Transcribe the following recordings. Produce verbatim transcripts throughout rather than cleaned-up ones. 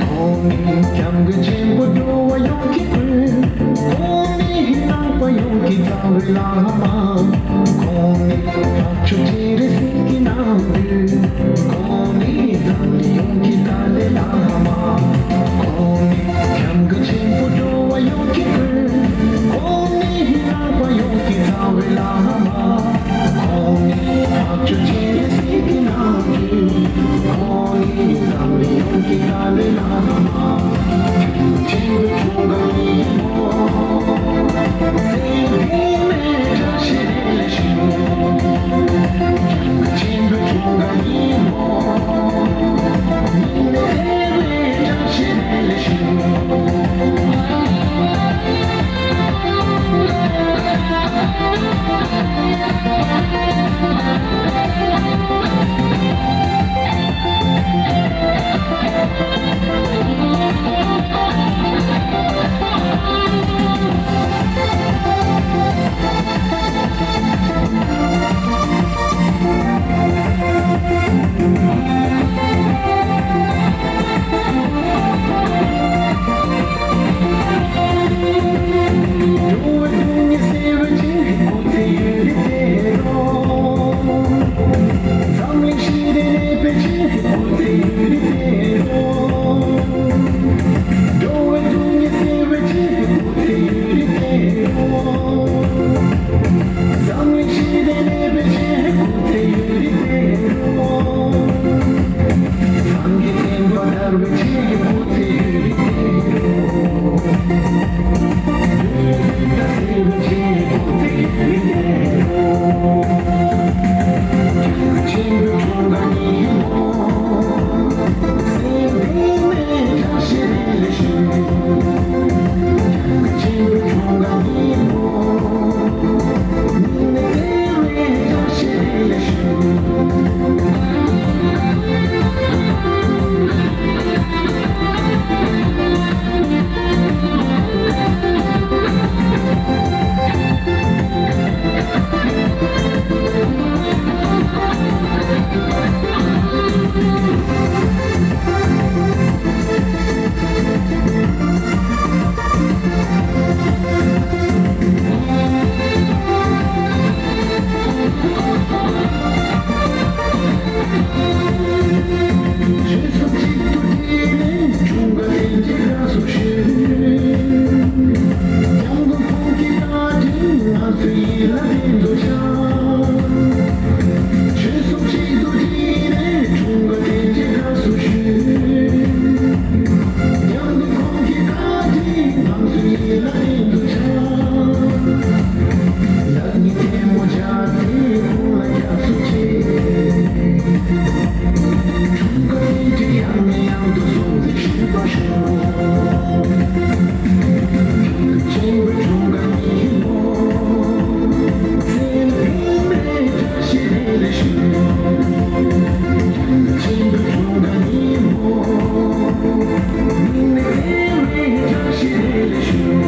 ཁོང་ནི་སྐྱབས་མགོན་ཆེན་པོ་འགྲོ་བ་ཡོངས་ཀྱི་སྐུ། ཁོང་ནི་ནང་པ་ཡོངས་ཀྱི་རྩ་བའི་བླ་མ། ཁོང་ནི་འཕགས་མཆོག་སྤྱན་རས་གཟིགས་ཀྱི་རྣམ་སྤྲུལ། ཁོང་ནི་འཛམ་གླིང་ཡོངས་ཀྱི་ཏཱ་ལའི་བླ་མ། ཁོང་ནི་སྐྱབས་མགོན་ཆེན་པོ་འགྲོ་བ་ཡོངས་ཀྱི་སྐུ། ཁོང་ནི་ནང་པ་ཡོངས་ཀྱི་རྩ་བའི་བླ་མ། ཁོང་ནི་འཕགས་མཆོག་སྤྱན་རས་གཟིགས་ཀྱི་རྣམ་སྤྲུལ། ཁོང་ནི་འཛམ་གླིང་ཡོངས་ཀྱི་ཏཱ་ལའི་བླ་མ། ཆེན་པོའི་འཁྲུངས་སྐར་ཉིན་མོ། སེམས་གཏིང་ནས་བཀྲ་ཤིས་བདེ་ལེགས་ཞུ། ཆེན་པོའི་འཁྲུངས་སྐར་ཉིན་མོ། སྙིང་ནས་བདེ་ལེགས་བཀྲ་ཤིས་བདེ་ལེགས་ཞུ།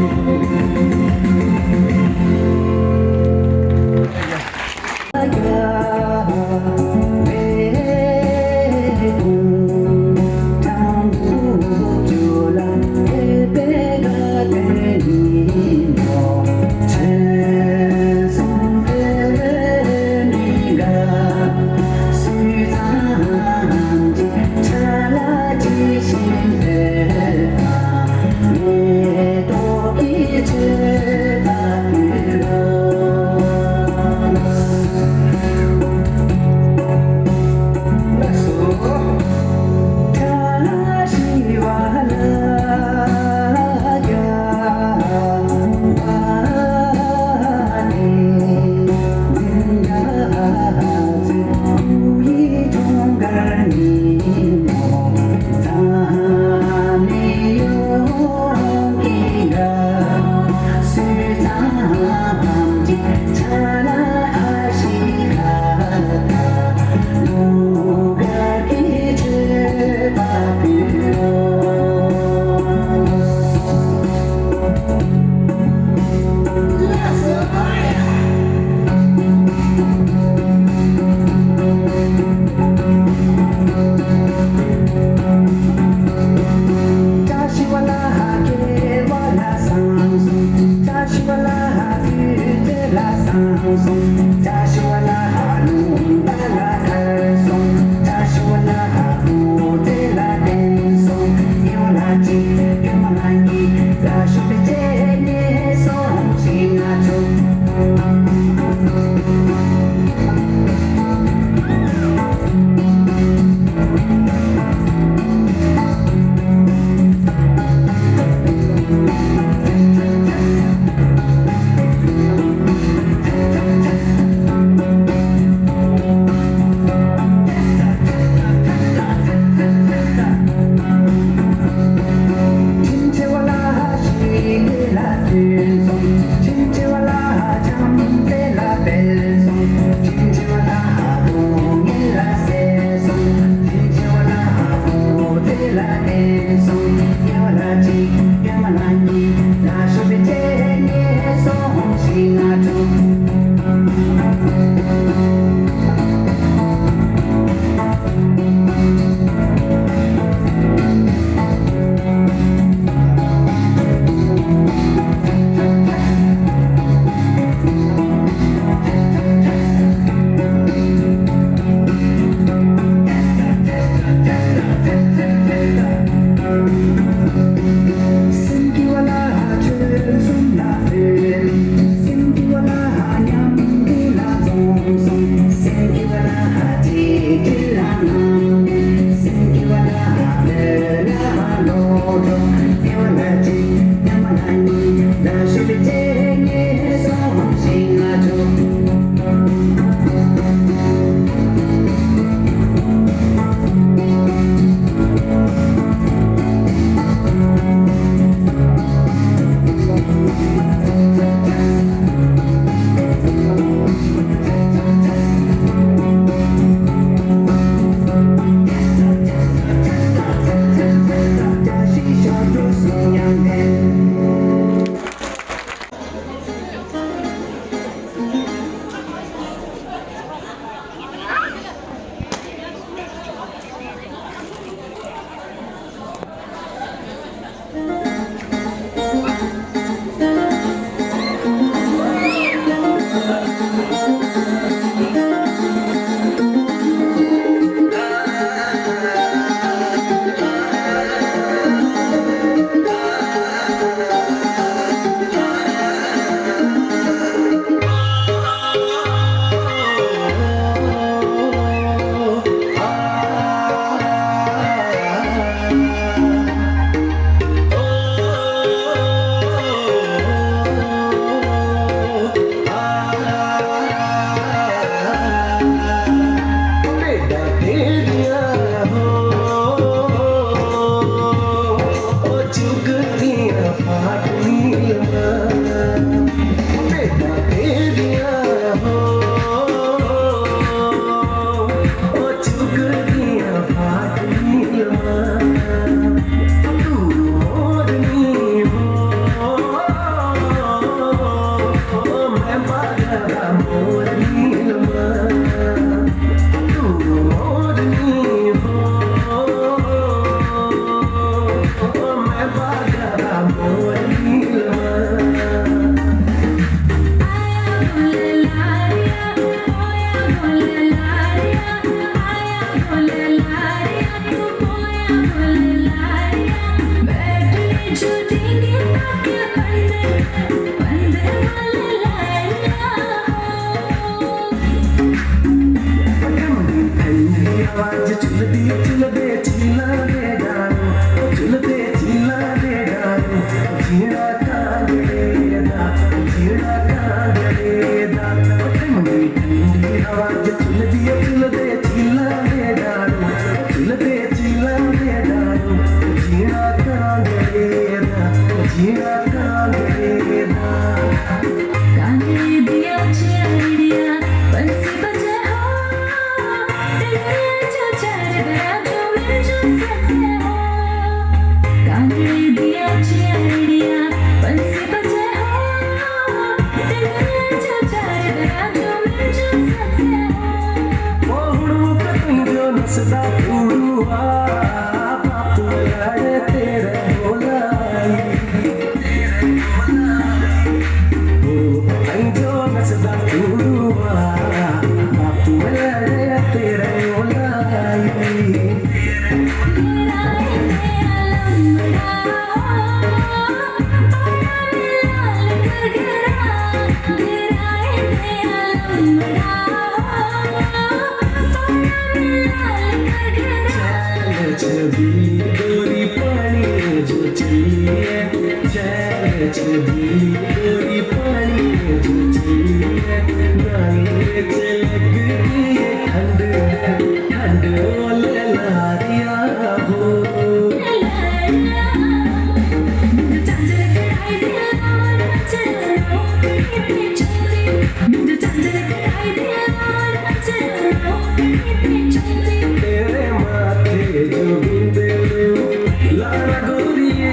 लाना गोरिए,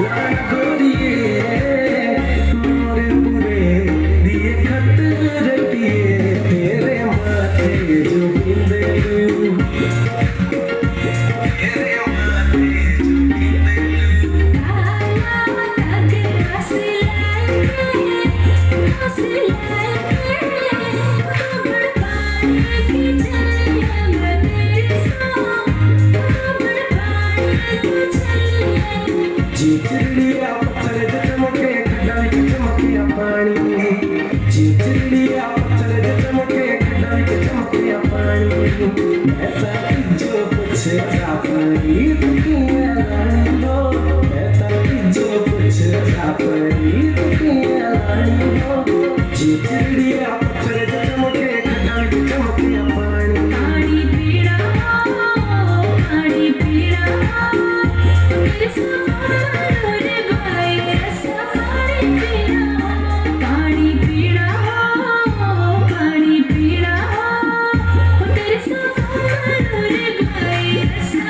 लाना गोरिए, मोरे पूरे दिए खत रटिए, तेरे माथे जो बिंदलू, तेरे माथे जो बिंदलू। चिचड़िया पत्थर जैसे मोटे खड्डा विच चमकिया पानी। चिचड़िया पत्थर जैसे मोटे खड्डा विच चमकिया पानी। मैं तां इज्जो पुछदा पई तू कियां लानी हो। मैं तां इज्जो पुछदा पई तू कियां लानी हो। चिचड़िया पत्थर जैसे मोटे खड्डा विच चमकिया पानी। पानी पीना हो, पानी पीना हो, तेरे साथ रे भाई, ऐसा पानी पीना हो, पानी पीना हो, पानी पीना हो, तेरे साथ रे भाई, ऐसा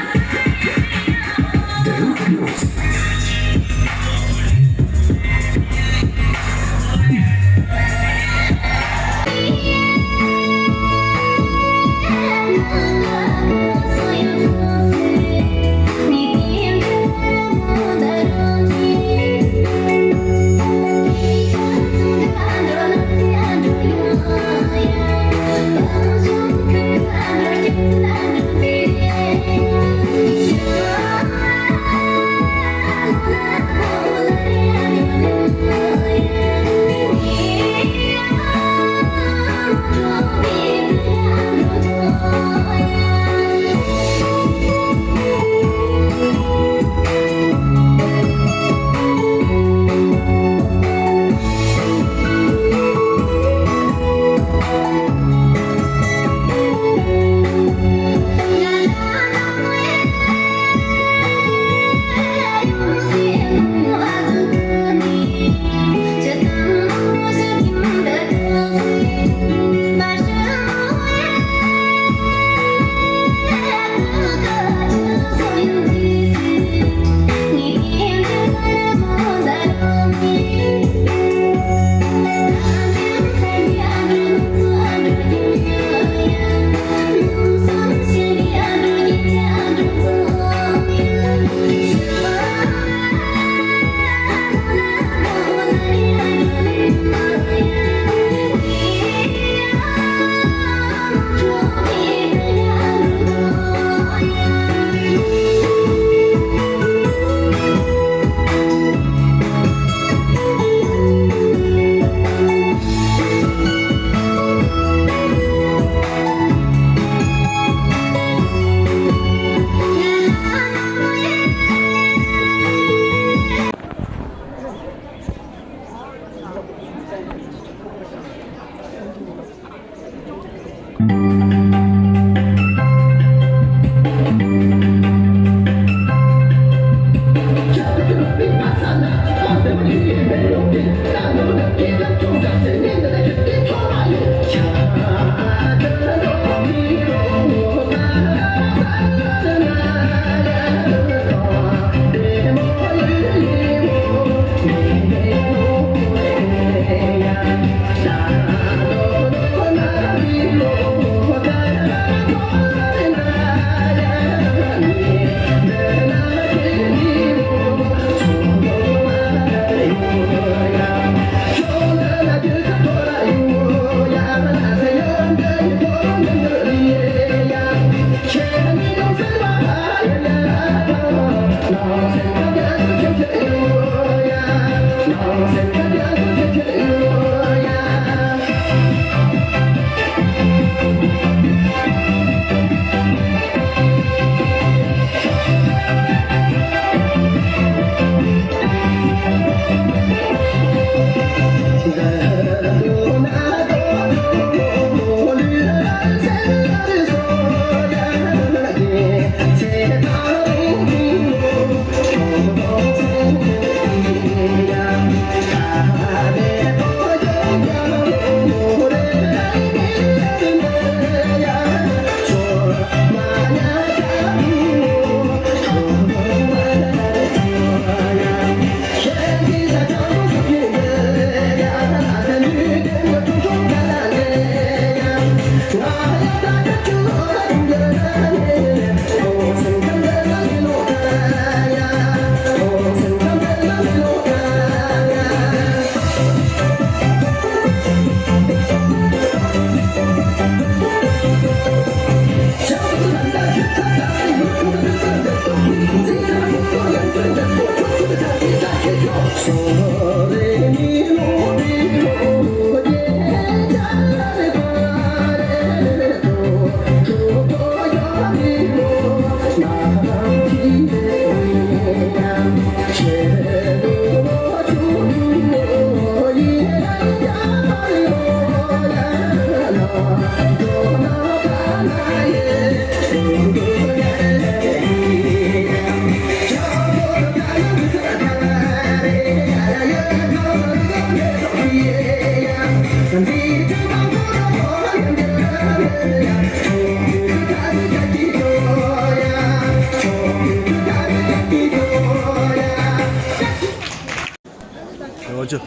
འོ་ཅོ།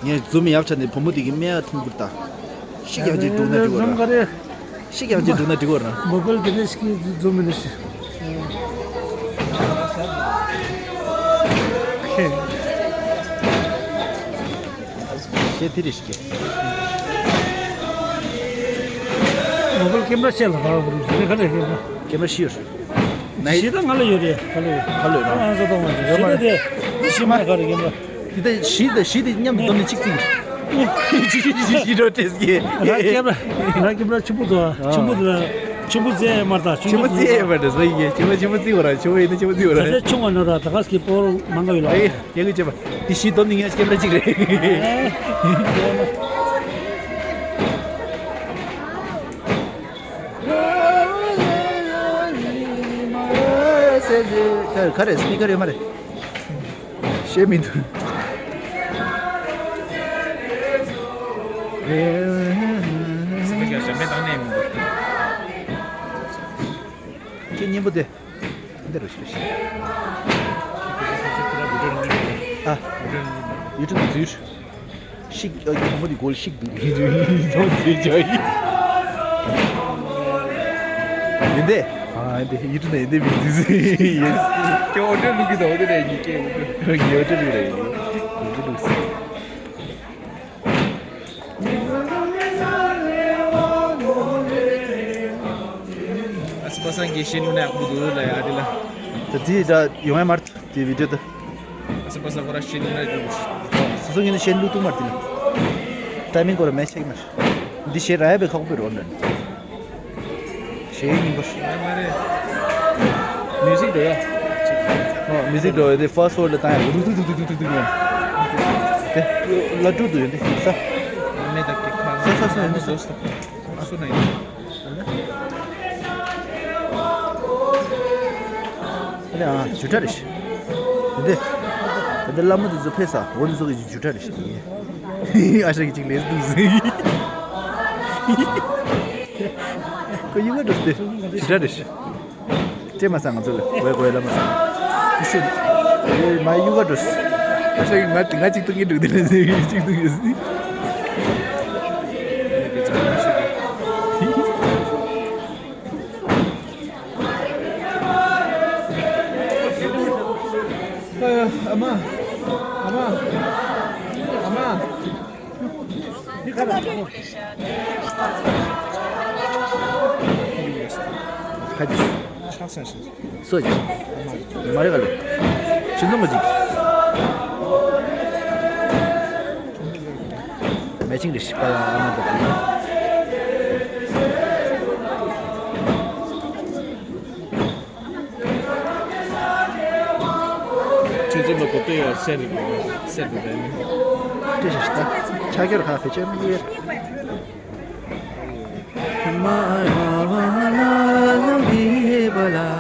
ངས་འཛུམ་ཡག་ཆ་ནས་བུ་མོ་དེ་གི་སྨན་ཡག་འཐུང་གི་ད། ཤིག་ཡག་ཅིག་འདུག་ན་འགྲིག་གོ་ར། ཤིག་ཡག་ཅིག་འདུག་ན་འགྲིག་གོ་ར། མོ་གལ་དེ་ནས་ཤིག་འཛུམ་མི་ནས་ཤིག་ཤེས་དེ་རེ་ཤིག་མོ་གལ་ཀེམ་ར་ཤེས་ལ་ར་བུ་རུ་ཤེས་ཁ་ལས་ཤེས་ལ། ཀེམ་ར་ཤེས་ཡོད་ཤེས། ནའི་ཤི་ད་ང་ལ་ཡོད་རེད། ཁ་ལོ་ཁ་ལོ་ཡོད་ར། ཨང་ས་དང་མ་ཤི་ད་དེ་ཤི་མ་ག་རེ་ཡིན་པ། དེ་ད་ཤི་ད་ཤི་དེ་མཉམ་དུ་བསྡོམས་ནས་གཅིག་བརྩིས། ཤི་རོ་ཏེས་གི། ང་སྐྱེ་བ་ང་སྐྱེ་བ་ཆུ་བུ་དོ་ཆུ་བུ་དོ་ཆུ་བུ་ཙེ་མར་ད་ཆུ་ཆི་མོ་བུ་ཙི་ཡེ་མར་ད་སོ་ཡི་ཆི་མོ་ཆི་མོ་ཙི་བ་ར་ཆི་མོ་ཡིན་ན་ཆི་མོ་ཙི་བ་ར། ད་ཆུ་བ་ནོ་ར་ད་ག་སྐྱེ་པོ་མང་ག་ཡོད་ལ། ཨེ་ཡ་གི་ཅེ་བ་དེ་ཤི་བསྡོམས་ནས་ངས་སྐྱེ་བ་གཅིག་རེད། ག་རེ་སི་པི་ཀར་ཡོད་མ་རེད། ཤེས་མི་འདུག་སི་པི་ཀར་ཞབས་མེད་བཏང་ནས་མི་འདུག་ཁྱེད་སྙན་པོ་དེ། འདི་རུ་ཤི་རུ་ཤི། ཨ། ཡུ་ཊུབ་འཛུལ། ཤིག་ཨ་ཡི་མོ་དེ་གོལ་ཤིག་འདུག་ཡིན་འདི། ཨ་འདི་ཡུ་ཊུབ་ནས་འདི་མི་འཛུལ་ཡིན། ཁྱོད་འོ་དེ་ལུག་གི་དང་འོ་དེ་ལས་ཡིན་ཀྱེ་འོ་དེ་ལུག་གི་རེད། འོ་དེ་ལུག་སི། ཨ་སི་པ་སང་གི་ཤེས་ནུ་ན་ཡག་པོ་འདུག་ལ་ཡ་དེ་ལ། ད་དེ་ད་ཡོང་ཡ་མར་དེ་བི་ཌིའོ་ད། ཨ་སི་པ་སང་ཁོ་ར་ཤེས་ནུ་ན་འདུག་སོ་སོ་ངེས་ནས་ཤེས་ལུགས་ཐུག་མར་དེ་ལ། ཊའི་མིང་ཁོ་ར་མེ་ཆེག་མར། འདི་ཤེས་ར་ཡ་བའི་ཁག་པོ་རོ་འདྲ། ཞེས་ཡིན་པ། ང་མ་རེད། མིའུ་ཟིག་འགྲོ་ཡ། ཨོ་མིའུ་ཟིག་འགྲོ་ཡ་དེ་ཕ་སི་ཝར་ཌི་ལ་བཏང་ཡ་རུ་ཏུ་ཏུ་ཏུ་ཏུ་ཏུ་ཏུ་ཡོང་། དེ་ལ་ཏུ་ཏུ་ཡོང་དེ་ས། མེ་ད་ཀེ་ཁ་ས་ས་ས་ཡོང་དེ་ཟོ་ས། སུ་ན་ཡིན། ཨ་ལེ་ཨ་ཇུ་ཏྲ་རེ་ཤི། དེ་དེ་བླ་མ་དེ་ཚོ་ཕེ་ས་འོ་དེ་ཚོ་གི་ཇུ་ཏྲ་རེ་ཤི། ཨ་ཞང་གི་ཅིག་ལས་འདུག་ཟེར། ཁོ་ཡིན་ང་འགྲོ་སྟེ་ཇི་འདྲ་རེད། ཅེས་མ་སང་ང་ཚོ་ལ་གོས་གོས་ལ་མ་སང་། ཅི་ཤེས། ཨེ་མ་ཡུ་ག་འགྲོ། ཨ་ཞང་གི་ང་ང་གཅིག་ཏུ་ངེས་འགྲོ་དེ་ལ་ཟེར་གཅིག་ཏུ་ཡོད་ཟེར། ཨ་མ། ཨ་མ། ཨ་མ། འདི་ག་རེ། ཁ་ཅིག་ཆགས་སོང་ཞིག་སོ་ཅིག་མ་རེད་ག་ལེ། ཁྱིམ་ཚང་མ་ཅིག་མེ་ཆིང་རེ་ཞིག་པ་ལ་ཨ་མ་འདུག་ཁྱོད་ཚོ་ལ་གོ་ལྟོས་ཡོད་སེ་རེད། སེ་རེད་པས་ནི། ཏེ་ཞིག་ད་ཆ་གྱོར་ཁ་ཕེ་ཆེ་མི་ཡེར། མ་ལ་ལ་ལ་ལ་ལ་ལ།